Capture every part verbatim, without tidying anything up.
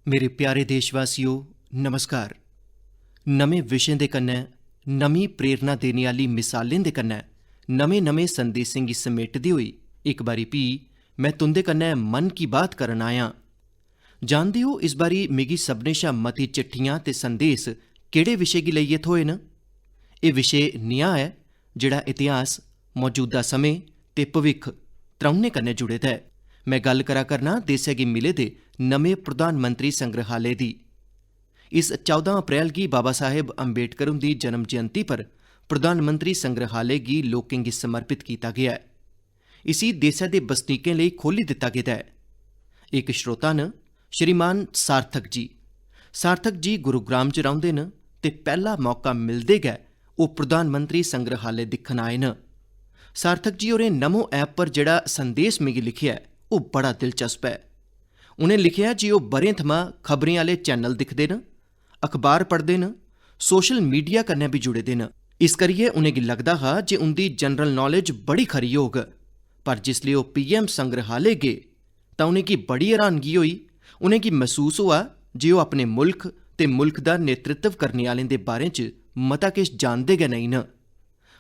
मेरे प्यारे देशवासियो, नमस्कार। नमें विशें दे कन्नै, नमीं प्रेरणा देने आह्ली मिसालें दे कन्नै, नमें-नमें संदेशें गी समेटदे होई इक बारी फ्ही में तुं'दे कन्नै मन की बात करन आयां। जानदे ओ, इस बारी मिगी सभनें शा मती चिट्ठियां ते संदेश केह्ड़े विशे गी लेइयै थ्होए न? एह् विशे नेहा ऐ जेह्ड़ा इतिहास, मौजूदा समें ते भविक्ख त्रौनें कन्नै जुड़े दा ऐ। में गल्ल करा करना देसै गी मिले दे नमें प्रधानमंत्री संग्रहालय दी। इस चौदां अप्रैल गी बाबा साहेब अम्बेडकर हुंदी जन्म जयंती पर प्रधानमंत्री संग्रहालय गी लोकें गी समर्पित कीता गेआ ऐ। इसी देसै दे बसनीकें लेई खोह्ल्ली दित्ता गेदा ऐ। इक श्रोता न श्रीमान सार्थक जी। सार्थक जी गुरुग्राम च रौंह्दे न ते पैह्ला मौका मिलदे गै ओह् प्रधानमंत्री संग्रहालय दिक्खन आए न। सार्थक जी होरें नमो ऐप पर जेह्ड़ा संदेश मिगी लिखेआ ऐ, ओह् बड़ा दिलचस्प ऐ। उ'नें लिखेआ जे ओह् ब'रें थमां खबरें आह्ले चैनल दिखदे न, अखबार पढ़दे न, सोशल मीडिया कन्नै बी जुड़े दे न। इस करियै उ'नेंगी लगदा हा जे उं'दी जनरल नॉलेज बड़ी खरी होग, पर जिसलै ओह् पीएम संग्रहालय गे, तां उ'नेंगी बड़ी हैरानगी होई। उ'नेंगी मसूस होआ जे ओह् अपने मुल्ख ते मुल्ख दा नेतृत्व करने आह्लें दे बारे च मता किश जानदे गै नेईं न।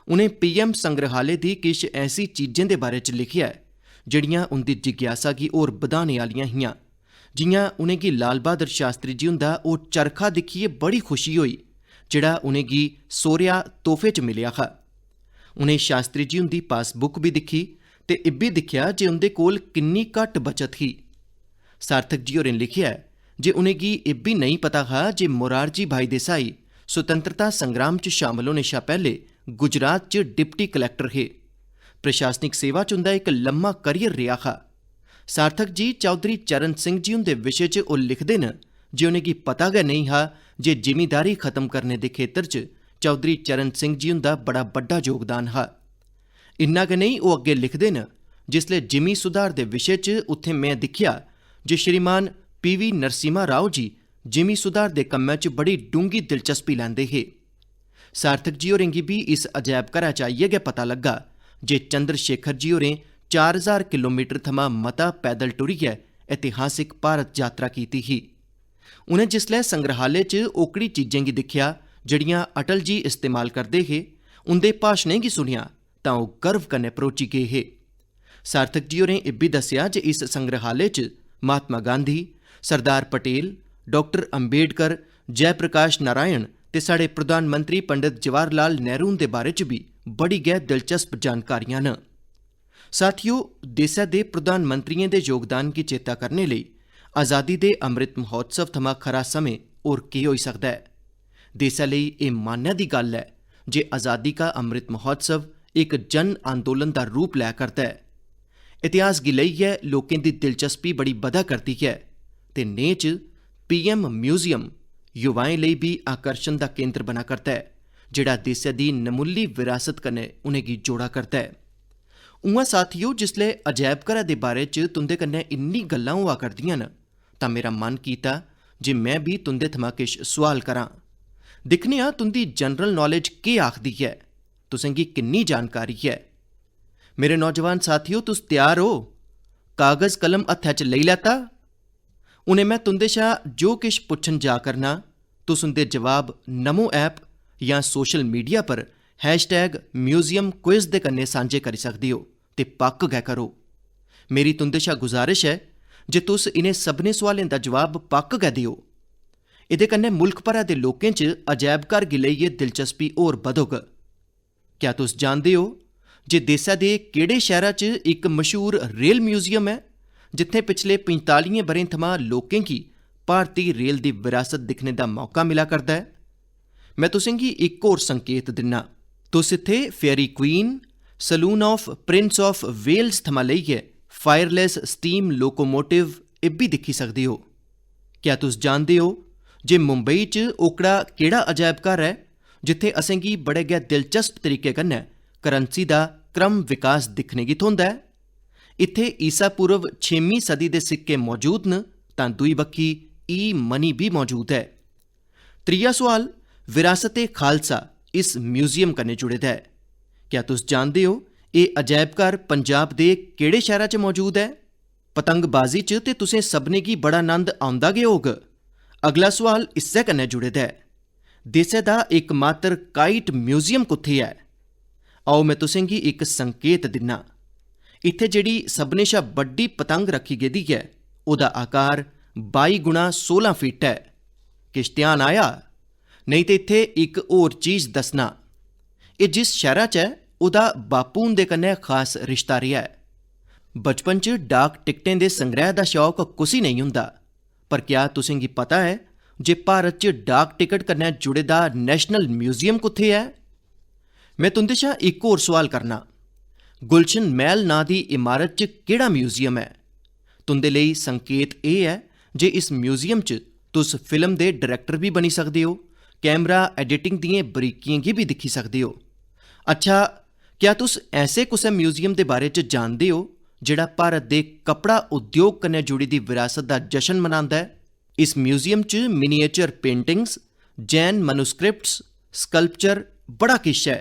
उ'नें पीएम संग्रहालय दी किश ऐसी चीजें दे बारे च लिखेआ ऐ, जेह्ड़ियां उं'दी जिज्ञासा गी होर बधाने आह्लियां हियां। जि'यां उ'नेंगी लाल बहादुर शास्त्री जी हुंदा ओह् चरखा दिक्खियै बड़ी खुशी होई, जेह्ड़ा उ'नेंगी सौह्रेआ तोह्फे च मिलेआ हा। उ'नें शास्त्री जी हुंदी पासबुक बी दिक्खी ते इब्बी दिक्खेआ जे उं'दे कोल किन्नी घट्ट बचत ही। सार्थक जी होरें लिखेआ ऐ जे उ'नेंगी इब्बी नेईं पता हा जे मोरारजी भाई देसाई स्वतंत्रता संग्राम च शामल होने शा पैह्ले गुजरात च डिप्टी कलैक्टर हे। प्रशासनिक सेवा च उं'दा इक लम्मा करियर रेहा हा। सार्थक जी चौधरी चरण सिंह जी हुंदे विशे च ओह् लिखदे न जे उ'नेंगी पता गै नेईं हा जे जिमींदारी खत्म करने दे खेतर च चौधरी चरण सिंह जी हुंदा बड़ा बड्डा योगदान हा। इन्ना गै नेईं, ओह् अग्गें लिखदे न, "जिसलै जिमीं सुधार दे विशे च उत्थें में दिक्खेआ जे श्रीमान पी वी नरसिम्हा राव जी जिमीं सुधार दे कम्मै च बड़ी डूंह्गी दिलचस्पी लैंदे हे।" सार्थक जी होरें गी बी इस अजैब घरै च आइयै गै पता लग्गा जे चंद्रशेखर जी होरें चार ज्हार किलोमीटर थमां मता पैदल टुरियै ऐतिहासिक भारत यात्रा कीती ही। उ'नें जिसलै संग्रहालय च ओकड़ी चीजें गी दिक्खेआ जेह्ड़ियां अटल जी इस्तेमाल करदे हे, उं'दे भाशणें गी सुनेआ, तां ओह् गर्व कन्नै भरोची गे हे। सार्थक जी होरें इब्बी दस्सेआ जे इस संग्रहालय च महात्मा गांधी, सरदार पटेल, डाक्टर अंबेडकर, जयप्रकाश नारायण ते साढ़े प्रधानमंत्री पंडित जवाहर लाल नेहरू हुंदे बारे च बी बड़ी गै दिलचस्प जानकारियां न। साथियो, देसै दे प्रधानमंत्रियें दे योगदान गी चेता करने लेई आजादी दे अमृत महोत्सव थमां खरा समें होर केह् होई सकदा ऐ? देसै लेई एह् मान्नै दी गल्ल ऐ जे आजादी का अमृत महोत्सव इक जन आंदोलन दा रूप लै करदा ऐ। इतिहास गी लेइयै लोकें दी दिलचस्पी बड़ी बधा करदी ऐ ते नेह् च पीएम म्यूजियम युवाएं लेई बी आकर्षण दा केंद्र बना करदा ऐ, जेह्ड़ा देसै दी नमुल्ली विरासत कन्नै उ'नेंगी जोड़ा करदा ऐ। उ'आं साथियो, जिसलै अजैब घरै दे बारे च तुं'दे कन्नै इन्नी गल्लां होआ करदियां न, तां मेरा मन कीता जे में बी तुं'दे थमां किश सुआल करां। दिक्खने आं, तुं'दी जनरल नॉलेज केह् आखदी ऐ, तुसें गी किन्नी जानकारी ऐ। मेरे नौजवान साथियो, तुस त्यार ओ? कागज कलम हत्थै च लेई लैता? हुनै में तुं'दे शा जो किश पुच्छन जा करना, तुस उं'दे जवाब नमो ऐप जां सोशल मीडिया पर हैशटैग म्यूजियम क्विज दे कन्नै सांझे करी सकदे ओ, ते पक्क गै करो। मेरी तुं'दे शा गुजारिश ऐ जे तुस इ'नें सभनें सोआलें दा जवाब पक्क गै देओ। एह्दे कन्नै मुल्ख भरै दे लोकें च अजैब घर गी लेइयै दिलचस्पी होर बधोग। क्या तुस जानदे ओ जे देसै दे केह्ड़े शैह्रा च इक मशहूर रेल म्यूजियम ऐ, जित्थै पिछले पंजतालियें ब'रें थमां लोकें गी भारती रेल दी विरासत दिक्खने दा मौका मिला करदा ऐ? में तुसें गी इक होर संकेत दिन्ना। तुस इत्थै fairy queen, saloon of prince of Wales थमां लेइयै फायरलेस स्टीम लोकोमोटिव इब्बी दिक्खी सकदे ओ। क्या तुस जानदे ओ जे मुंबई च ओकड़ा केह्ड़ा अजायब घर ऐ, जित्थै असेंगी बड़े गै दिलचस्प तरीके कन्नै करंसी दा क्रम विकास दिक्खने गी थ्होंदा ऐ? इत्थै ईसा पूर्व छेमीं सदी दे सिक्के मौजूद न, तां दूई बक्खी ई मनी बी मौजूद ऐ। त्रीया सोआल विरासत-ए-खालसा इस म्यूजियम कन्नै जुड़े दा ऐ। क्या तुस जानदे ओ, एह् अजायब घर पंजाब दे केह्ड़े शैह्रा च मौजूद ऐ? पतंगबाजी च ते तुसें सभनें गी बड़ा नंद औंदा गै होग। अगला सुआल इस्सै कन्नै जुड़े दा ऐ, देसै दा इकमात्र काइट म्यूजियम कुत्थै ऐ? आओ, में तुसेंगी इक संकेत दिन्ना। इत्थै जेह्ड़ी सभनें शा बड्डी पतंग रक्खी गेदी ऐ, ओह्दा आकार बाई गुणा सोलां फीट ऐ। किश ध्यान आया? नेईं ते इत्थै इक होर चीज दस्सना। एह् जिस शैह्रा च ऐ, ओह्दा बापू हुंदे कन्नै खास रिश्ता रेहा ऐ। बचपन च डाक टिकटें दे संग्रैह् दा शौक कुसी नेईं होंदा, पर क्या तुसेंगी पता ऐ जे भारत च डाक टिकट कन्नै जुड़े दा नेशनल म्यूजियम कुत्थै ऐ? में तुं'दे शा इक होर सुआल करना, गुलशन मैह्ल नांऽ दी इमारत च केह्ड़ा म्यूजियम ऐ? तुं'दे लेई संकेत एह् ऐ जे इस म्यूजियम च तुस फिल्म दे डायरैक्टर बी बनी सकदे ओ, कैमरा एडिटिंग दियें बरीकियें गी बी दिक्खी सकदे ओ। अच्छा, क्या तुस ऐसे कुसै म्यूजियम दे बारे च जानदे ओ जेह्ड़ा भारत दे कपड़ा उद्योग कन्नै जुड़ी दी विरासत दा जश्न मनांदा ऐ? इस म्यूजियम च मिनिएचर पेंटिंग्स, जैन मैनूस्क्रिप्ट्स, स्कल्पचर, बड़ा किश ऐ।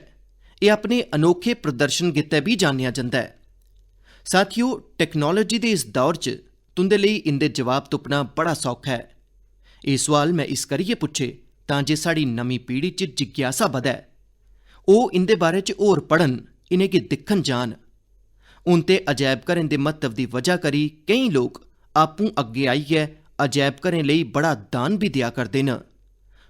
एह् अपने अनोखे प्रदर्शन गित्तै बी जानेआ जंदा ऐ। साथियो, टैक्नोलाजी दे इस दौर च तुं'दे लेई इं'दे जवाब तुप्पना बड़ा सौखा ऐ। एह् सुआल में इस करियै पुच्छे तां जे साढ़ी नमीं पीढ़ी च जिज्ञासा बधै। ओह् इं'दे बारे च होर पढ़न, इ'नेंगी दिक्खन जान। हून ते अजैब घरें दे म्हत्तव दी वजह करी केईं लोक आपूं अग्गें आइयै अजैब घरें लेई बड़ा दान बी देआ करदे न।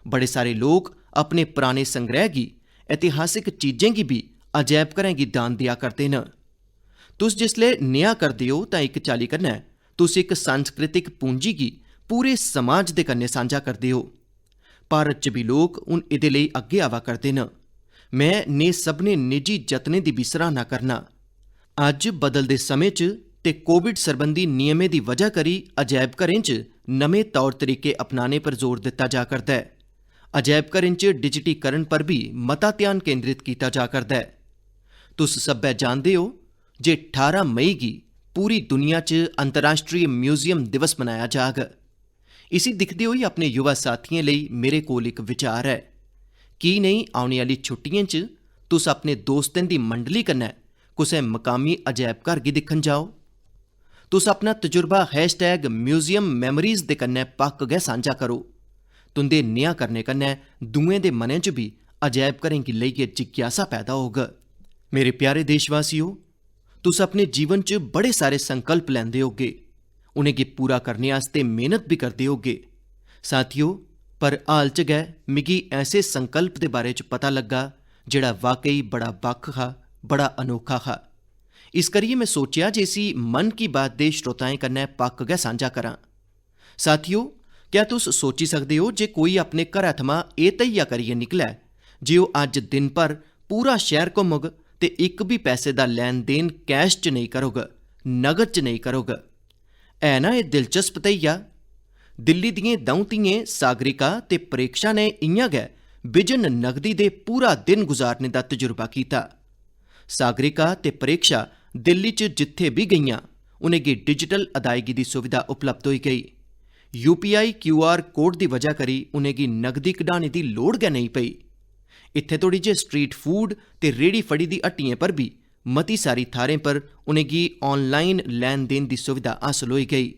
बड़े सारे लोक अपने पराने संग्रैह् गी, ऐतिहासिक चीजें गी बी अजैब घरें गी दान देआ करदे न। तुस जिसलै नेहा करदे ओ तां इक चाल्ली कन्नै तुस इक सांस्कृतिक पूंजी गी पूरे समाज दे कन्नै सांझा करदे ओ। भारत च बी लोक हून एह्दे लेई अग्गें आवा करदे न। में नेह् सभनें निजी जतनें दी बी सराह्ना करना। अज्ज बदलदे समें च ते कोविड सरबंधी नियमें दी वजह करी अजैब घरें च नमें तौर तरीके अपनाने पर जोर दित्ता जा करदा ऐ। अजैब घरें च डिजिटीकरण पर बी मता ध्यान केंद्रित कीता जा करदा ऐ। तुस सब्भै जानदे ओ जे ठारां मई गी पूरी दुनिया च अंतर्राश्ट्री म्यूजियम दिवस मनाया जाग। इसी दिखदे होई अपने युवा साथियें लेई मेरे कोल इक विचार ऐ। की नेईं औने आह्ली छुट्टियें च तुस अपने दोस्तें दी मंडली कन्नै कुसै मकामी अजैब घर गी दिक्खन जाओ? तुस अपना तजुर्बा हैशटैग म्यूजियम मैमोरीज दे कन्नै पक्क गै सांझा करो। तुं'दे नेहा करने कन्नै दूएं दे मनें च बी अजैब घरें गी लेइयै जिज्ञासा पैदा होग। मेरे प्यारे देशवासियो, तुस अपने जीवन च बड़े सारे संकल्प लैंदे होगे, उ'नेंगी पूरा करने आस्तै मेहनत बी करदे होगे। साथियो, पर हाल च गै मिगी ऐसे संकल्प दे बारे च पता लग्गा जेह्ड़ा वाकई बड़ा बक्ख हा, बड़ा अनोखा हा। इस करियै में सोचेआ जे इसी मन की बात दे श्रोताएं कन्नै पक्क गै सांझा करां। साथियो, क्या तुस सोची सकदे ओ जे कोई अपने घरै थमां एह् धैया करियै निकलै जे ओह् अज्ज दिन भर पूरा शैह्र घुम्मग ते इक बी पैसे दा लैन देन कैश च नेईं करग, नगद च नेईं करग? है ना एह् दिलचस्प धैया? दिल्ली दियें द'ऊं धियें सागरिका ते प्रेक्षा ने इ'यां गै बिजन नगदी दे पूरा दिन गुजारने दा तजुर्बा कीता। सागरिका ते प्रेक्षा दिल्ली च जित्थै बी गेइयां, उ'नेंगी डिजिटल अदायगी दी सुविधा उपलब्ध होई गेई। यूपीआई क्यूआर कोड दी वजह करी उ'नेंगी नगदी कढाने दी लोड़ गै नेईं पेई। इत्थै तोड़ी जे स्ट्रीट फूड ते रेह्ड़ी फड़ी दी हट्टियें पर बी मती सारी थाह्रें पर उ'नेंगी ऑनलाइन लैन देन दी सुविधा हासल होई गेई।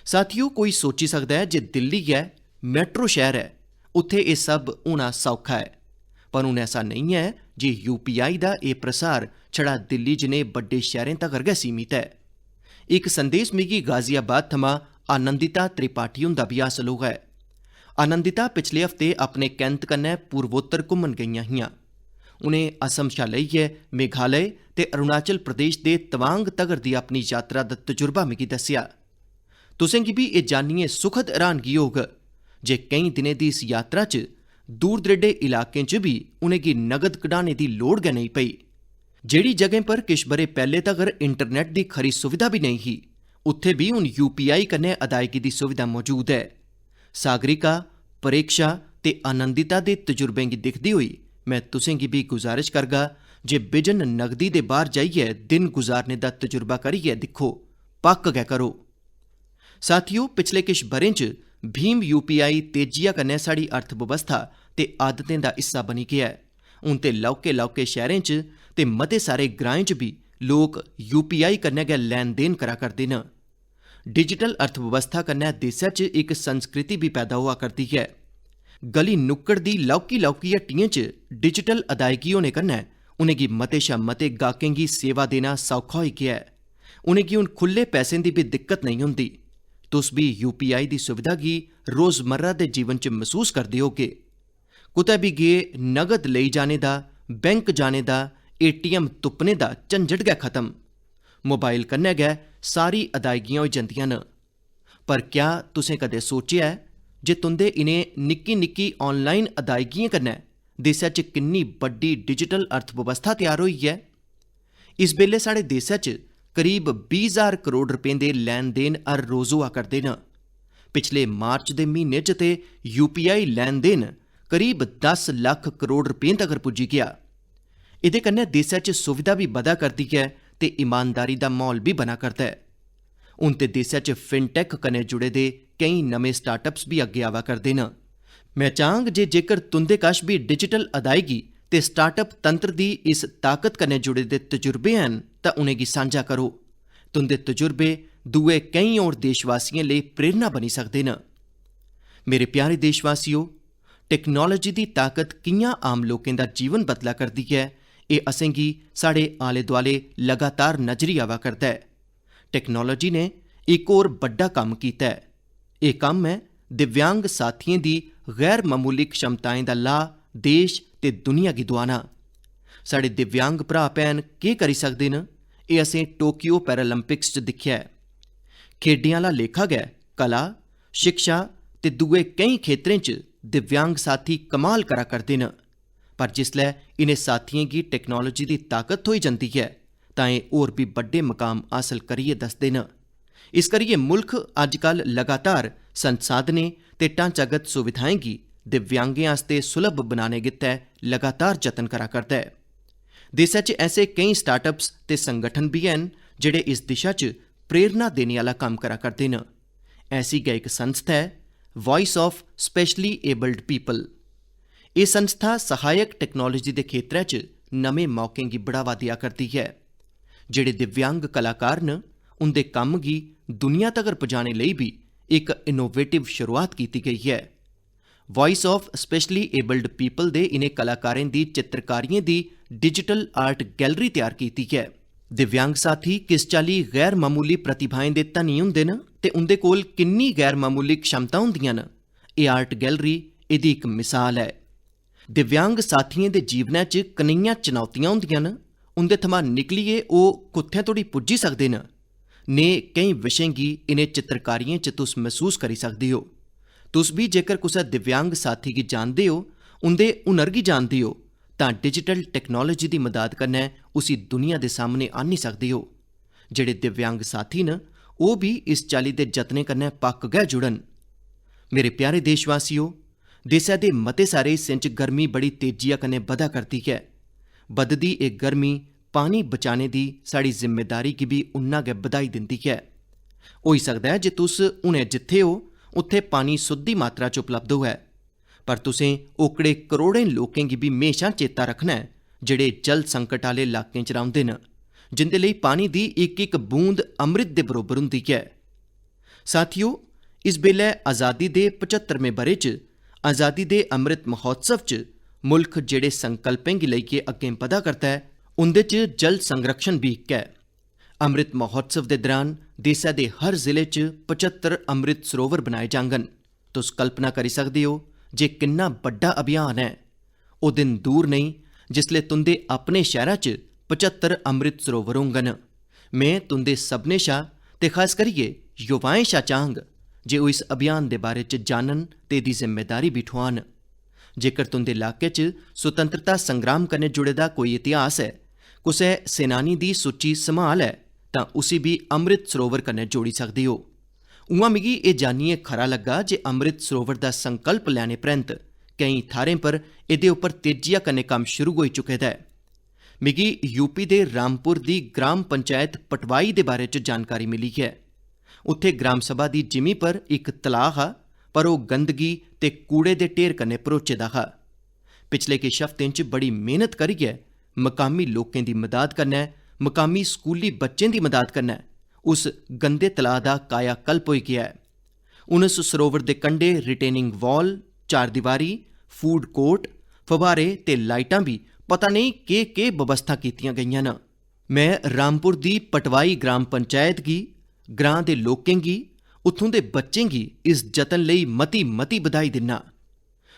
साथियो, कोई सोची सकदा ऐ जे दिल्ली गै मेट्रो शैह्र ऐ, उत्थै एह् सब होना सौखा ऐ। पर हून ऐसा नेईं ऐ जे यूपीआई दा एह् प्रसार छड़ा दिल्ली जनेह् बड्डे शैह्रें तगर गै सीमित ऐ। इक संदेश मिगी गाजियाबाद थमां आनंदिता त्रिपाठी हुंदा बी हासल होआ ऐ। आनंदिता पिछले हफ्ते अपने कैंत कन्नै पूर्वोत्तर घुम्मन गेइयां हियां। उ'नें असम शा लेइयै मेघालय ते अरुणाचल प्रदेश दे तवांग तगर दी अपनी यात्रा दा तजुर्बा मिगी दस्सेआ। तुसें गी बी एह् जानियै सुखद हैरानगी होग जे केईं दिनें दी इस यात्रा च दूर दरेडे इलाकें च बी उ'नेंगी नगद कढाने दी लोड़ गै नेईं पेई। जेह्ड़ी जगहें पर किश ब'रे पैह्ले तगर इंटरनेट दी खरी सुविधा बी नेईं ही, उत्थै बी हून यूपीआई कन्नै अदायगी दी सुविधा मौजूद ऐ। सागरिका, परेक्षा ते आनंदिता दे तजुर्बें गी दिखदे होई में तुसें गी बी गुजारिश करगा जे बिजन नगदी दे बाह्र जाइयै दिन गुजारने दा तजुर्बा करियै दिक्खो, पक्क गै करो। साथियो, पिछले किश ब'रें च भीम यूपीआई तेजिया कन्नै साढ़ी अर्थव्यवस्था ते आदतें दा हिस्सा बनी गेआ ऐ। हून ते लौह्के-लौह्के शैह्रें च ते मते सारे ग्राएं च बी लोक यूपीआई कन्नै गै लैन-देन करा करदे न। डिजिटल अर्थव्यवस्था कन्नै देसै च इक संस्कृति बी पैदा होआ करदी ऐ। गली नुक्कड़ दी लौह्की-लौह्की हट्टियें च डिजिटल अदायगी होने कन्नै उ'नेंगी मते शा मते गाह्कें गी सेवा देना सौखा होई गेआ ऐ। उ'नेंगी हून खु'ल्ले पैसें दी बी दिक्कत नेईं होंदी। तुस बी यूपीआई दी सुविधा गी रोजमर्रा दे जीवन च मसूस करदे होगे। कुतै बी गे, नगद लेई जाने दा, बैंक जाने दा, एटीएम तुप्पने दा झंझट गै खत्म। मोबाइल कन्नै गै सारी अदायगियां होई जंदियां न। पर क्या तुसें कदें सोचेआ ऐ जे तुं'दे इ'नें निक्की-निक्की ऑनलाइन अदायगियें कन्नै देसै च किन्नी बड्डी डिजिटल अर्थव्यवस्था त्यार होई ऐ? इस बेल्लै साढ़े देसै च करीब बीह् ज्हार करोड़ रपें दे लैन-देन हर रोज होआ करदे न। पिछले मार्च दे म्हीने च ते यूपीआई लैन-देन करीब दस लक्ख करोड़ रपें तगर पुज्जी गेआ। एह्दे कन्नै देसै च सुविधा बी बधा करदी ऐ ते ईमानदारी दा म्हौल बी बना करदा ऐ। हून ते देसै च फिनटेक कन्नै जुड़े दे केईं नमें स्टार्टअप्स बी अग्गें आवा करदे न। में चाहंग जे जेकर तुं'दे कश बी डिजिटल अदायगी ते स्टार्टअप तंत्र दी इस ताकत कन्नै जुड़े दे तजुर्बे हैन, तां उ'नेंगी सांझा करो। तुं'दे तजुर्बे दूए केईं होर देशवासियें लेई प्रेरणा बनी सकदे न। मेरे प्यारे देशवासियो, टेक्नोलॉजी दी ताकत कि'यां आम लोकें दा जीवन बदला करदी ऐ, एह् असेंगी साढ़े आले-दुआले लगातार नजरी आवा करदा ऐ। टेक्नोलॉजी ने इक होर बड्डा कम्म कीता ऐ। एह् कम्म ऐ दिव्यांग साथियें दी गैर मामूली क्षमताएं दा लाह् देश ते दुनिया गी दुआना। साढ़े दिव्यांग भ्राऽ भैन केह् करी सकदे न, एह् असें टोक्यो पैरालंपिक्स च दिक्खेआ ऐ। खेड्डें आह्ला लेखा गै कला, शिक्षा ते दूए केईं खेत्तरें च दिव्यांग साथी कमाल करा करदे न। पर जिसलै इ'नें साथियें गी टेक्नोलॉजी दी ताकत थ्होई जंदी ऐ, तां एह् होर बी बड्डे मकाम हासल करियै दसदे न। इस करियै मुल्ख अज्जकल लगातार संसाधनें ते ढांचागत सुविधाएं गी दिव्यांगें आस्तै सुलभ बनाने गित्तै लगातार जतन करा करदा ऐ। देसै च ऐसे केईं स्टार्टअप्स ते संगठन बी हैन, जेह्ड़े इस दिशा च प्रेरणा देने आह्ला कम्म करा करदे न। ऐसी गै इक संस्था ऐ Voice of Specially Abled People। एह् संस्था सहायक टेक्नोलॉजी दे खेत्तरै च नमें मौकें गी बढ़ावा देआ करदी ऐ। जेह्ड़े दिव्यांग कलाकार न, उं'दे कम्म गी दुनिया तगर पजाने लेई बी इक इनोवेटिव शुरुआत कीती गई ऐ। Voice of Specially Abled People दे इ'नें कलाकारें दी चित्रकारियें दी डिजिटल आर्ट गैलरी त्यार कीती ऐ। दिव्यांग साथी किस चाल्ली गैर मामूली प्रतिभाएं दे धनी होंदे न ते उं'दे कोल किन्नी गैर मामूली क्षमता होंदियां न, एह् आर्ट गैलरी एह्दी इक मिसाल ऐ। दिव्यांग साथियें दे जीवनै च कनेहियां चुनौतियां होंदियां न, उं'दे थमां निकलियै ओह् कुत्थें धोड़ी पुज्जी सकदे न, नेह् केईं विशें गी इ'नें चित्रकारियें च तुस मसूस करी सकदे ओ। तुस बी जेकर कुसै दिव्यांग साथी गी जानदे ओ, उं'दे हुनर गी जानदे ओ, तां डिजिटल टेक्नोलॉजी दी मदाद कन्नै उसी दुनिया दे सामनै आह्न्नी सकदे ओ। जेह्ड़े दिव्यांग साथी न, ओह् बी इस चाल्ली दे जतनें कन्नै पक्क गै जुड़न। मेरे प्यारे देशवासियो, देसै दे मते सारे हिस्सें च गर्मी बड़ी तेजिया कन्नै बधा करदी ऐ। बधदी एह् गर्मी पानी बचाने दी साढ़ी जिम्मेदारी गी बी उन्ना गै बधाई दिंदी ऐ। होई सकदा ऐ जे तुस हुनै जित्थै ओ, उत्थै पानी सुद्धी मात्रा च उपलब्ध होऐ, पर तुसें ओकड़े करोड़ें लोकें गी बी म्हेशां चेता रक्खना ऐ, जेह्ड़े जल संकट आह्ले लाकें च रौंह्दे न, जिंदे लेई पानी दी इक-इक बूंद अमृत दे बरोबर होंदी ऐ। साथियो, इस बेल्लै आजादी दे पचत्तरमें ब'रे च आजादी दे अमृत महोत्सव च मुल्ख जेह्ड़े संकल्पें गी लेइयै अग्गें बधा करदा ऐ, उं'दे च जल संरक्षण बी इक ऐ। अमृत महोत्सव दे दरान देसै दे हर जिले च पचत्तर अमृत सरोवर बनाए जाङन। तुस कल्पना करी सकदे ओ जे किन्ना बड्डा अभियान ऐ। ओह् दिन दूर नेईं जिसलै तुं'दे अपने शैह्रा च पचत्तर अमृत सरोवर होङन। में तुं'दे सभनें शा ते खास करियै युवाएं शा चाह्ङ जे ओह् इस अभियान दे बारे च जानन ते एह्दी जिम्मेदारी बी ठुआन। जेकर तुं'दे लाके च स्वतंत्रता संग्राम कन्नै जुड़े दा कोई इतिहास ऐ, कुसै सेनानी दी सुच्ची सम्हाल ऐ, तां उसी बी अमृत सरोवर कन्नै जोड़ी सकदे ओ। उ'आं मिगी एह् जानियै खरा लग्गा जे अमृत सरोवर दा संकल्प लैने परैंत केईं थाह्रें पर एह्दे उप्पर तेजिया कन्नै कम्म शुरू होई चुके दा ऐ। मिगी यूपी दे रामपुर दी ग्राम पंचायत पटवाई दे बारे च जानकारी मिली ऐ। उत्थै ग्राम सभा दी जिमीं पर इक तलाऽ हा, पर ओह् गंदगी ते कूड़े दे ढेर कन्नै भरोचे दा हा। पिछले किश हफ्तें च बड़ी मेह्नत करियै मकामी लोकें दी मदाद कन्नै, मकामी स्कूली बच्चें दी मदाद कन्नै उस गंदे तलाऽ दा कायाकल्प होई गेआ ऐ। हून उस सरोवर दे कंढे रिटेनिंग वॉल, चारदीवारी, फूड कोर्ट, फव्हारे ते लाइटां बी पता नेईं केह्-केह् बवस्था कीतियां गेइयां न। में रामपुर दी पटवाई ग्राम पंचायत गी, ग्रां दे लोकें गी, उत्थूं दे बच्चें गी इस जतन लेई मती-मती बधाई दिन्ना।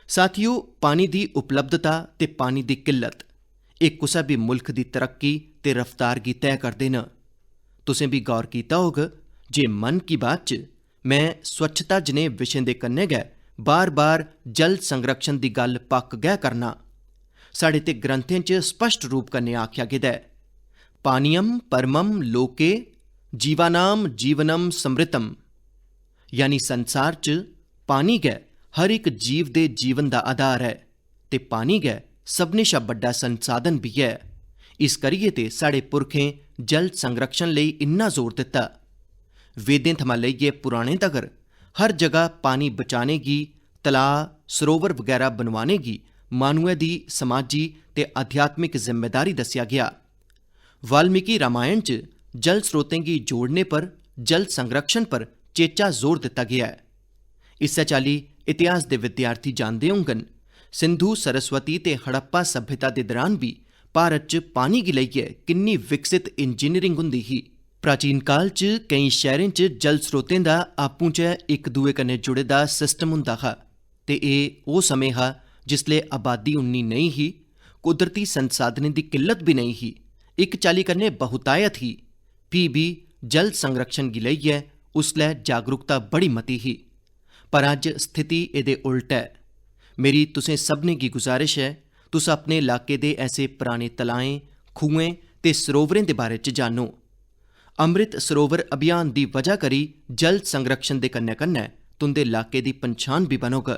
साथियो, पानी दी उपलब्धता ते पानी दी किल्लत, एह् कुसै बी मुल्ख दी तरक्की ते रफ्तार गी तय करदे न। तुसें बी गौर कीता होग जे मन की बात च में स्वच्छता जनेह् विशें दे कन्नै गै बार-बार जल संरक्षण दी गल्ल पक्क गै करना। साढ़े ते ग्रंथें च स्पष्ट रूप कन्नै आखेआ गेदा ऐ, "पानियम परमम लोके जीवानाम जीवनम समृतम", यानी संसार च पानी गै हर इक जीव दे जीवन दा आधार ऐ ते पानी गै सभनें शा बड्डा संसाधन बी ऐ। इस करियै ते साढ़े पुरखें जल संरक्षण लेई इन्ना जोर दित्ता। वेदें थमां लेइयै पुराणें तगर हर जगह पानी बचाने गी, तलाऽ, सरोवर बगैरा बनवाने गी माह्नुऐ दी समाजी ते आध्यात्मिक जिम्मेदारी दस्सेआ गेआ। वाल्मीकि रामायण च जल स्रोतें गी जोड़ने पर, जल संरक्षण पर चेचा जोर दित्ता गेआ ऐ। इस्सै चाल्ली इतिहास दे विद्यार्थी जानदे होङन, सिंधु, सरस्वती ते हड़प्पा सभ्यता दे दरान बी भारत च पानी गी लेइयै किन्नी विकसित इंजीनियरिंग होंदी ही। प्राचीन काल च केईं शैह्रें च जल स्रोतें दा आपूं चै इक दुए कन्नै जुड़े दा सिस्टम होंदा हा ते एह् ओह् समें हा जिसलै आबादी उन्नी नेईं ही, कुदरती संसाधनें दी किल्लत बी नेईं ही, इक चाल्ली कन्नै बहुतायत ही। फ्ही बी जल संरक्षण गी लेइयै उसलै जागरूकता बड़ी मती ही। पर अज्ज स्थिति एह्दे उल्ट ऐ। मेरी तुसें सभनें गी गुजारिश ऐ, तुस अपने इलाके दे ऐसे पराने तलाएं, खूहें ते सरोवरें दे बारे च जानो। अमृत सरोवर अभियान दी वजह करी जल संरक्षण दे कन्नै-कन्नै तुं'दे इलाके दी पंछान बी बनोग।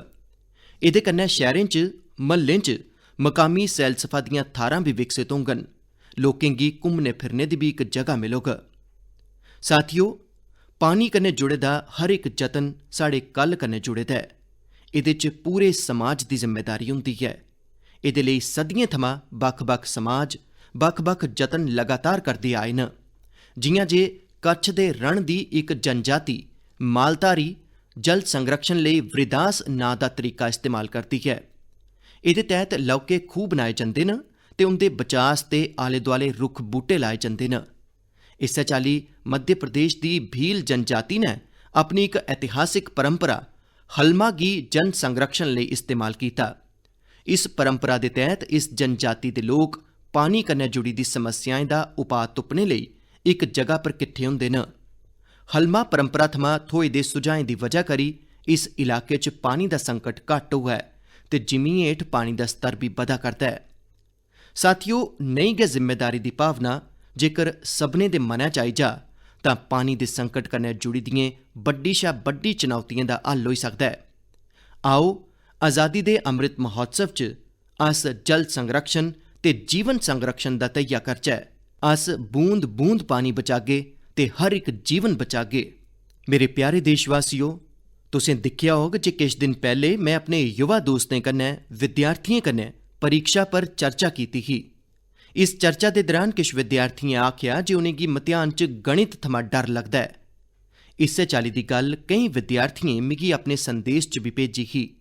एह्दे कन्नै शैह्रें च, म्हल्लें च मकामी सैलसफा दियां थाह्‌रां बी विकसित होङन। लोकें गी घुम्मने फिरने दी बी इक जगह मिलग। साथियो, पानी कन्नै जुड़े दा हर इक जतन साढ़े कल कन्नै जुड़े दा ऐ। एह्दे च पूरे समाज दी जिम्मेदारी होंदी ऐ। एह्दे लेई सदियें थमां बक्ख-बक्ख समाज बक्ख-बक्ख जतन लगातार करदे आए न। जि'यां जे कच्छ दे रण दी इक जनजाति मालधारी जल संरक्षण लेई वृदास नांऽ दा तरीका इस्तेमाल करदी ऐ। एह्दे तैह्त लौह्के खूह् बनाए जंदे न ते उं'दे बचास ते आले-दुआले रुक्ख-बूह्टे लाए जंदे न। इस्सै चाल्ली मध्य प्रदेश दी भील जनजाति ने अपनी इक ऐतिहासिक परंपरा हलमा गी जन संरक्षण लेई इस्तेमाल कीता। इस परंपरा दे तैह्त इस जनजाति दे लोक पानी कन्नै जुड़ी दी समस्याएं दा उपाऽ तुप्पने लेई इक जगह पर किट्ठे होंदे न। हलमा परंपरा थमां थ्होए दे सुझाएं दी वजह करी इस इलाके च पानी दा संकट घट्ट होआ ऐ ते जिमीं हेठ पानी दा स्तर बी बधा करदा ऐ। साथियो, नेही गै जिम्मेदारी दी भावना जेकर सभनें दे मनै च आई जा, तां पानी दे संकट कन्नै जुड़ी दियें बड्डी शा बड्डी चुनौतियें दा हल होई सकदा ऐ। आओ, आजादी दे अमृत महोत्सव च अस जल संरक्षण ते जीवन संरक्षण दा धैया करचै। अस बूंद-बूंद पानी बचागे ते हर इक जीवन बचागे। मेरे प्यारे देशवासियो, तुसें दिक्खेआ होग जे किश दिन पैह्‌ले में अपने युवा दोस्तें कन्नै, विद्यार्थियें कन्नै परीक्षा पर चर्चा कीती ही। इस चर्चा दे दरान किश विद्यार्थियें आखेआ जे उ'नेंगी मतेहान च गणित थमां डर लगदा ऐ। इस्सै चाल्ली दी गल्ल केईं विद्यार्थियें मिगी अपने संदेश च बी भेजी ही।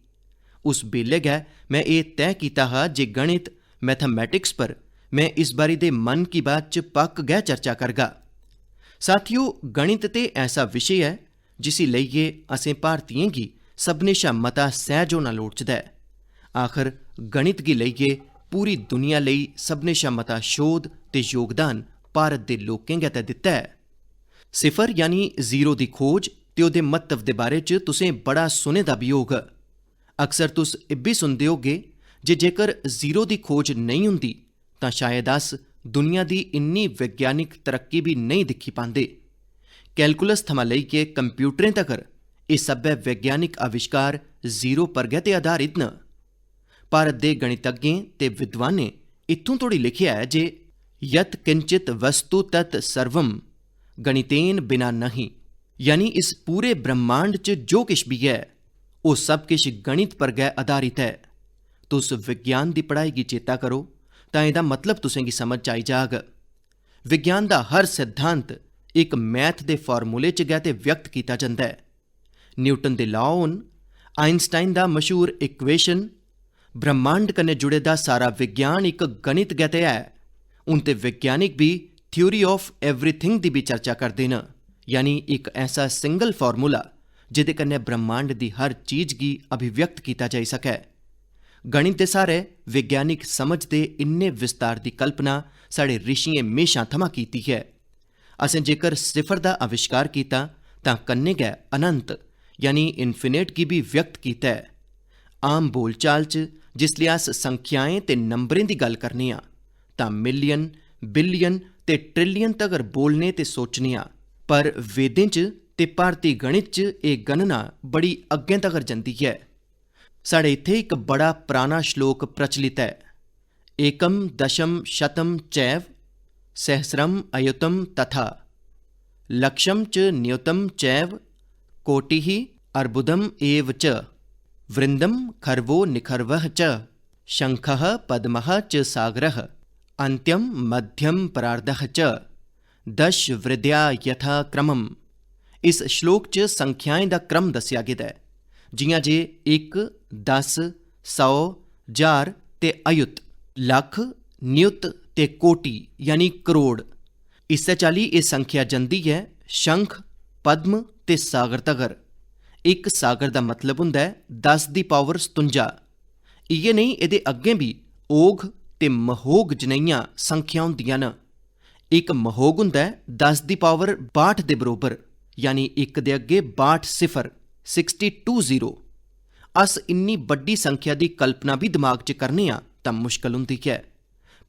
उस बेल्लै गै में एह् तैऽ कीता हा जे गणित, मैथेमैटिक्स, पर में इस बारी दे मन की बात च पक्क गै चर्चा करगा। साथियो, गणित ते ऐसा विशे ऐ जिसी लेइयै असें भारतीयें गी सभनें शा मता सैह्ज होना लोड़चदा ऐ। आखर गणित गी लेइयै पूरी दुनिया लेई सभनें शा मता शोध ते योगदान भारत दे लोकें गै ते दित्ता ऐ। सिफर यानी जीरो दी खोज ते ओह्‌दे म्हत्तव दे बारे च तुसें बड़ा सुने दा बी होग। अक्सर तुस इब्बी सुनदे होगे जे जेकर जीरो दी खोज नेईं होंदी तां शायद अस दुनिया दी इन्नी वैज्ञानिक तरक्की बी नेईं दिक्खी पांदे। कैलकुलस थमां लेइयै कंप्यूटरें तगर एह् सब्भै वैज्ञानिक आविष्कार जीरो पर गै ते आधारित न। भारत दे गणितज्ञें ते विद्वानें इत्थूं तोड़ी लिखेआ ऐ जे यत किंचित वस्तु तत सर्वम गणितेन बिना नहीं, यानी इस पूरे ब्रह्मांड च जो किश बी ऐ, ओह् सब किश गणित पर गै आधारित ऐ। तुस विज्ञान दी पढ़ाई गी चेता करो, तां एह्‌दा मतलब तुसेंगी समझ च आई जाग। विज्ञान दा हर सिद्धांत इक मैथ दे फार्मूले च गै ते व्यक्त कीता जंदा ऐ। न्यूटन दे लॉ होन, आइंस्टाइन दा मशहूर इक्वेशन, ब्रह्मांड कन्नै जुड़े दा सारा विज्ञान इक गणित गै ते ऐ। हून ते विज्ञानिक बी theory of everything दी बी चर्चा करदे न, यानी इक ऐसा सिंगल फार्मूला जेह्दे कन्नै ब्रह्मांड दी हर चीज गी अभिव्यक्त कीता जाई सकै। गणित दे स्हारै विज्ञानिक समझ दे इन्ने विस्तार दी कल्पना साढ़े ऋषियें म्हेशां थमां कीती ऐ। असें जेकर सिफर दा आविश्कार कीता, तां कन्नै गै अनंत, यानी इन्फिनेट, गी बी व्यक्त कीता ऐ। आम बोलचाल च जिसलै अस संख्याएं ते नंबरें दी गल्ल करने आं, तां मिलियन, बिलियन ते ट्रिलियन तगर बोलने ते सोचने आं, पर वेदें च ते भारती गणित च एह् गणना बड़ी अग्गें तगर जंदी ऐ। साढ़े इत्थै इक बड़ा पराना श्लोक प्रचलित ऐ, एकम दशम शतम चैव सहस्रम अयुतम तथा लक्षम च न्युतम चैव कोटिः अर्बुदम एव च वृंदम खर्वो निखर्वः च शंखः पद्मः च सागरः अंत्यम मध्यम परार्धः च दश वृद्या यथा क्रमम। इस श्लोक च संख्याएं दा क्रम दस्सेआ गेदा ऐ, जि'यां जे इक, दस, सौ, ज्हार ते अयुत, लक्ख, न्युत ते कोटि, यानी करोड़। इस्सै चाल्ली एह् संख्या जंदी ऐ शंख, पद्म ते सागर तगर। इक सागर दा मतलब होंदा ऐ दस दी पावर सतुंजा। इ'यै नेही एह्दे अग्गें बी ओघ ते महोघ जनेहियां संख्यां होंदियां न। इक महोघ होंदा ऐ दस दी पावर बाह्ठ दे बरोबर, यानी इक दे अग्गें बाह्ठ सिफर, सिक्सटी टू जीरो। अस इन्नी बड्डी संख्या दी कल्पना बी दमाग च करने आं तां मुश्कल होंदी ऐ,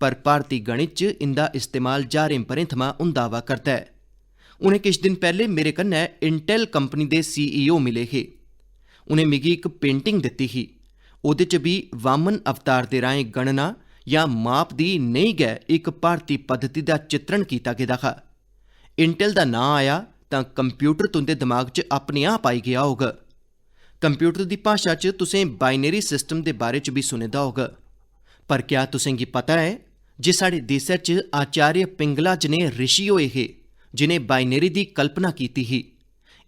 पर भारती गणित च इं'दा इस्तेमाल ज्हारें ब'रें थमां होंदा आवा करदा ऐ। उ'नें किश दिन पैह्ले मेरे कन्नै इंटेल कंपनी दे सीईओ मिले हे। उ'नें मिगी इक पेंटिंग दित्ती ही। ओह्दे च बी वामन अवतार दे राहें गणना जां माप दी नेही गै इक भारती पद्धति दा चित्रण कीता गेदा हा। इंटेल दा नांऽ आया तां कंप्यूटर तुं'दे दमाग च अपने आप आई गेआ होग। कंप्यूटर दी भाशा च तुसें बाइनरी सिस्टम दे बारे च बी सुने दा होग, पर क्या तुसें गी पता ऐ जे साढ़े देसै च आचार्य पिंगला जनेह् ऋषि होए हे जिनें बाइनरी दी कल्पना कीती ही?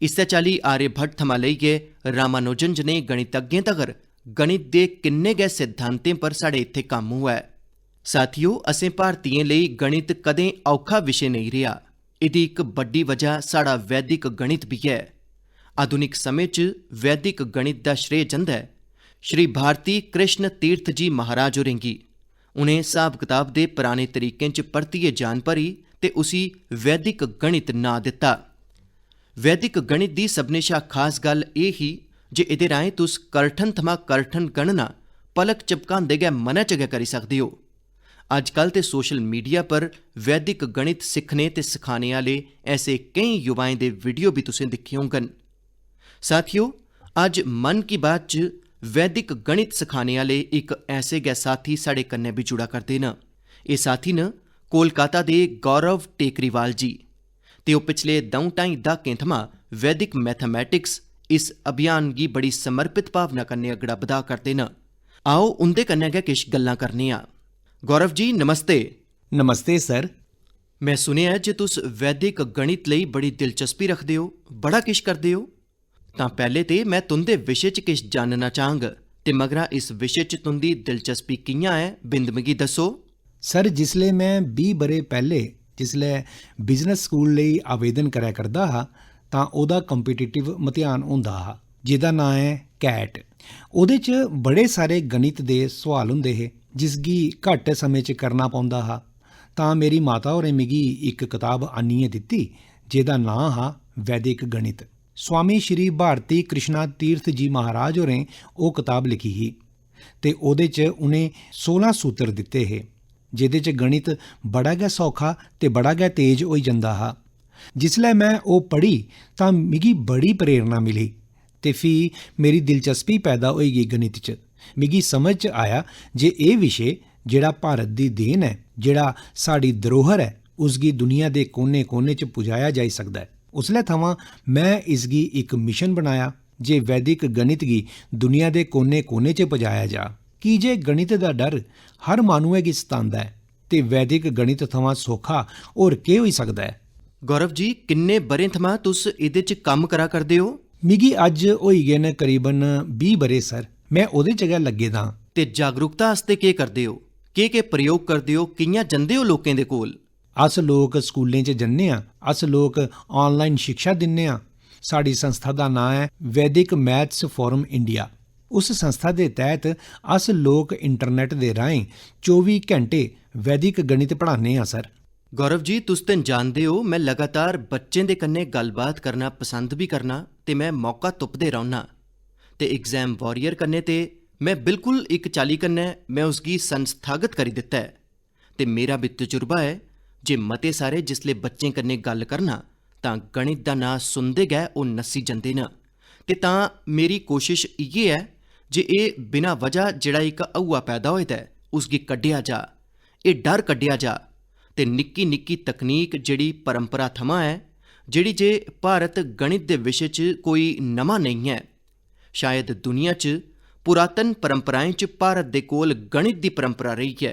इस्सै चाल्ली आर्यभट्ट थमां लेइयै रामानुजन जनेह् गणितज्ञें तगर गणित दे किन्ने गै सिद्धांतें पर साढ़े इत्थै कम्म होआ ऐ। साथियो, असें भारतीयें लेई गणित कदें औखा विशे नेईं रेहा। एह्दी इक बड्डी वजह साढ़ा वैदिक गणित बी ऐ। आधुनिक समें च वैदिक गणित दा श्रेय जंदा ऐ श्री भारती कृष्ण तीर्थ जी महाराज होरें गी। उ'नें स्हाब कताब दे पराने तरीकें च परतियै जान भरी ते उसी वैदिक गणित नांऽ दित्ता। वैदिक गणित दी सभनें शा खास गल्ल एह् ही जे एह्दे राहें तुस करठन थमां करठन गणना पलक झपकांदे गै मनै च गै करी सकदे ओ। अज्जकल ते सोशल मीडिया पर वैदिक गणित सिक्खने ते सखाने आह्ले ऐसे केईं युवाएं दे वीडियो बी तुसें दिक्खे होङन। साथियो, अज्ज मन की बात च वैदिक गणित सखाने आह्ले इक ऐसे गै साथी साढ़े कन्नै बी जुड़ा करदे न। एह् साथी न कोलकाता दे गौरव टेकरीवाल जी। ते ओह् पिछले द'ऊं ढाई द्हाकें थमां वैदिक मैथमेटिक्स इस अभियान गी बड़ी समर्पित भावना कन्नै अगड़ा बधा करदे न। आओ, उं'दे कन्नै गै किश गल्लां करने आं। गौरव जी, नमस्ते। नमस्ते, सर। में सुनेआ ऐ जे तुस वैदिक गणित लेई बड़ी दिलचस्पी रखदे ओ, बड़ा किश करदे ओ। तां पैह्ले ते में तुं'दे विशे च किश जानना चाह्ङ ते मगरा इस विशे च तुं'दी दिलचस्पी कि'यां ऐ, बिंद मिगी दस्सो। सर, जिसलै में बीह् ब'रे पैह्ले जिसलै बिजनेस स्कूल लेई आवेदन करै करदा हा, तां ओह्दा कम्पिटिटिव मतेहान होंदा हा, जेह्दा नांऽ ऐ कैट। ओह्दे च बड़े सारे गणित दे सोआल होंदे हे, जिसगी घट्ट समें च करना पौंदा हा। तां मेरी माता होरें मिगी इक कताब आह्नियै दित्ती, जेह्दा नांऽ हा वैदिक गणित। स्वामी श्री भारती कृष्णा तीर्थ जी महाराज होरें ओह् कताब लिखी ही ते ओह्दे च उ'नें सोलां सूत्र दित्ते हे, जेह्दे च गणित बड़ा गै सौखा ते बड़ा गै तेज होई जंदा हा। जिसलै में ओह् पढ़ी तां मिगी बड़ी प्रेरणा मिली ते फ्ही मेरी दिलचस्पी पैदा होई गेई गणित च। मिगी समझ च आया जे एह् विशे, जेह्ड़ा भारत दी देन ऐ, जेह्ड़ा साढ़ी धरोहर ऐ, उसगी दुनिया दे कोने-कोने च पुजाया जाई सकदा ऐ। उसलै थमां में इसगी इक मिशन बनाया जे वैदिक गणित गी दुनिया दे कोने-कोने च पजाया जा, की जे गणित दा डर हर माह्नुऐ गी सतांदा ऐ ते वैदिक गणित थमां सौखा होर केह् होई सकदा ऐ? गौरव जी, किन्ने ब'रें थमां तुस एह्दे च कम्म करा करदे ओ? मिगी अज्ज होई गे न करीबन बीह् ब'रे, सर। में ओह्दे च गै लग्गे दा आं। ते जागरूकता आस्तै केह् करदे ओ? केह्-केह् प्रयोग करदे ओ? कि'यां जंदे ओ लोकें दे कोल? अस लोक स्कूलें च जन्ने आं, अस लोक online शिक्षा दिन्ने आं। साढ़ी संस्था दा नांऽ ऐ Vedic Maths Forum India। उस संस्था दे तैह्त अस लोक internet दे राहें चौबी घैंटे वैदिक गणित पढ़ाने आं, सर। गौरव जी, तुस ते जानदे ओ, में लगातार बच्चें दे कन्नै गल्लबात करना पसंद बी करना ते में मौका तुपदे रौह्न्ना। ते exam warrior कन्नै ते में बिल्कुल इक चाल्ली कन्नै में उसगी संस्थागत करी दित्ता ऐ। ते मेरा बी तजुर्बा ऐ जे मते सारे जिसलै बच्चें कन्नै गल्ल करना तां गणित दा नांऽ सुनदे गै ओह् नस्सी जंदे न। ते तां मेरी कोशश इ'यै ऐ जे एह् बिना वजह जेह्ड़ा इक हौआ पैदा होए दा ऐ, उसगी कड्ढेआ जा, एह् डर कड्ढेआ जा। ते निक्की निक्की तकनीक जेह्ड़ी परंपरा थमां ऐ, जेह्ड़ी जे भारत गणित दे विशे च कोई नमां नेईं ऐ, शायद दुनिया च पुरातन परंपराएं च भारत दे कोल गणित दी परंपरा रेही ऐ,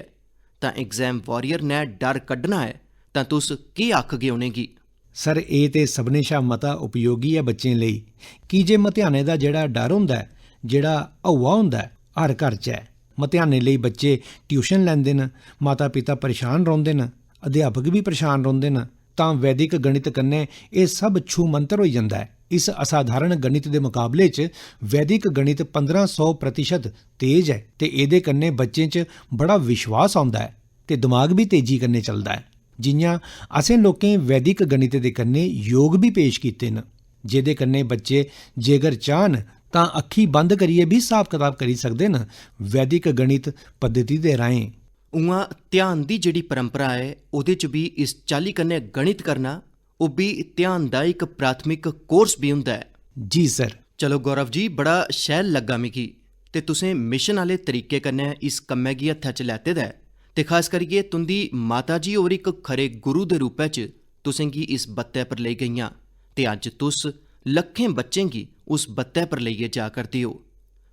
तां exam warrior ने डर कड्ढना ऐ, तां तुस केह् आखगे उ'नेंगी? सर, एह् ते सभनें शा मता उपयोगी ऐ बच्चें लेई, की जे मतेहानै दा जेह्ड़ा डर होंदा ऐ, जेह्ड़ा हौआ होंदा ऐ, हर घर च ऐ। मतेहानै लेई बच्चे tuition लैंदे न, माता-पिता परेशान रौंह्दे न, अध्यापक बी परेशान रौंह्दे न, तां वैदिक गणित कन्नै एह् सब छू मंतर होई जंदा ऐ। इस असाधारण गणित दे मकाबले च वैदिक गणित पंदरां सौ प्रतिशत तेज ऐ ते एह्दे कन्नै बच्चें च बड़ा विश्वास औंदा ऐ ते दमाग बी तेजी कन्नै चलदा ऐ। जि'यां असें लोकें वैदिक गणित दे कन्नै योग बी पेश कीते न, जेह्दे कन्नै बच्चे जेकर चाह्न तां अक्खीं बंद करियै बी स्हाब-कताब करी सकदे न वैदिक गणित पद्धति दे राहें। उ'आं ध्यान दी जेह्ड़ी परंपरा ऐ, ओह्दे च बी इस चाल्ली कन्नै गणित करना, ओह् बी ध्यान दा इक प्राथमिक course बी होंदा ऐ। जी सर। चलो गौरव जी, बड़ा शैल लग्गा मिगी। ते तुसें mission आह्ले तरीके कन्नै इस कम्मै गी हत्थै च लैते दा ऐ। ते खास करियै तुं'दी माता जी होर इक खरे गुरु दे रूपै च तुसेंगी इस बत्तै पर लेई गेइयां। ते अज्ज तुस लक्खें बच्चें गी उस बत्तै पर लेइयै जा करदे ओ।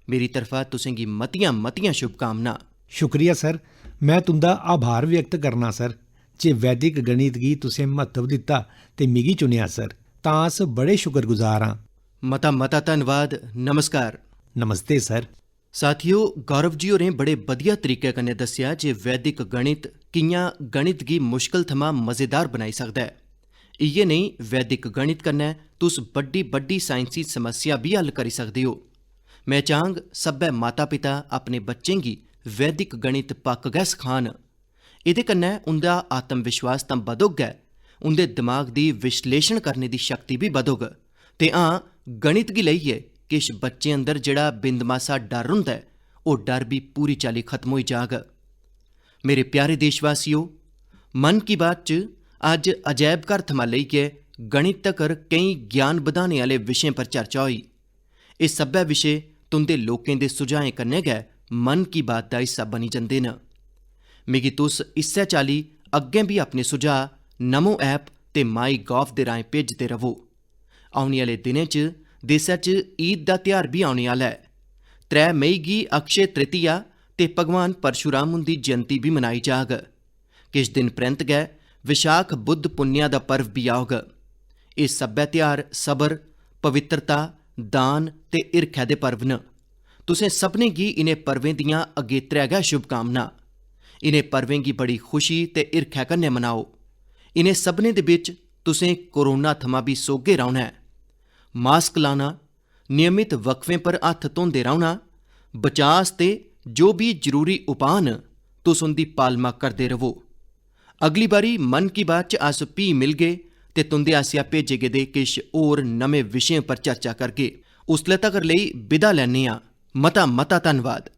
मेरी तरफा तुसेंगी मतियां-मतियां शुभकामनां। शुक्रिया सर, में तुं'दा आभार व्यक्त करना सर, जे वैदिक गणित गी तुसें म्हत्तव दित्ता ते मिगी चुनेआ सर, तां अस बड़े शुक्रगुजार आं। मता-मता धन्नवाद। नमस्कार। नमस्ते सर। साथियो, गौरव जी होरें बड़े बधिया तरीके कन्नै दस्सेआ जे वैदिक गणित कि'यां गणित गी मुश्कल थमां मजेदार बनाई सकदा ऐ। इ'यै नेही वैदिक गणित कन्नै तुस बड्डी-बड्डी साइंसी समस्या बी हल करी सकदे ओ। में चाह्ङ सब्भै माता-पिता अपने बच्चें गी वैदिक गणित पक्क गै सखान। एह्दे कन्नै उं'दा आत्म-विश्वास तां बधोग गै, उं'दे दमाग दी विश्लेषण करने दी शक्ति बी बधोग। ते हां, गणित गी लेइयै किश बच्चें अंदर जेह्ड़ा बिंद-मासा डर होंदा ऐ, ओह् डर बी पूरी चाल्ली खत्म होई जाग। मेरे प्यारे देशवासियो, मन की बात च अज्ज अजैब घर थमां लेइयै गणित तगर केईं ज्ञान बधाने आह्ले विशें पर चर्चा होई। एह् सब्भै विशे तुं'दे लोकें दे सुझाएं कन्नै गै मन की बात दा हिस्सा बनी जंदे न। मिगी तुस इस्सै चाल्ली अग्गें बी अपने सुझाऽ नमो ऐप ते माई गॉव दे राहें भेजदे र'वो। औने आह्ले दिनें च देसै च ईद दा ध्यार बी औने आह्ला ऐ। त्रै मई गी अक्षय तृतीया ते भगवान परशुराम हुंदी जयंती बी मनाई जाग। किश दिन परैंत गै विशाख बुद्ध पुन्नेआ दा पर्व बी औग। एह् सब्भै ध्यार सबर, पवित्रता, दान ते हिरखै दे पर्व न। तुसें सभनें गी इ'नें पर्वें दियां अगेत्रै गै शुभकामनां। इ'नें पर्वें गी बड़ी खुशी ते हिरखै कन्नै मनाओ। इ'नें सभनें दे बिच तुसें कोरोना थमां बी सोह्गे रौह्ना ऐ। मास्क लाना, नियमित वक्फें पर हत्थ धोंदे रौह्ना, बचाऽ आस्तै जो बी जरूरी उपाऽ न, तुस उं'दी पालमा करदे र'वो। अगली बारी मन की बात च अस फ्ही मिलगे ते तुं'दे आसेआ भेजे गेदे किश होर नमें विशें पर चर्चा करगे। उसलै तगर लेई विदा लैन्ने आं। मता मता धन्नवाद।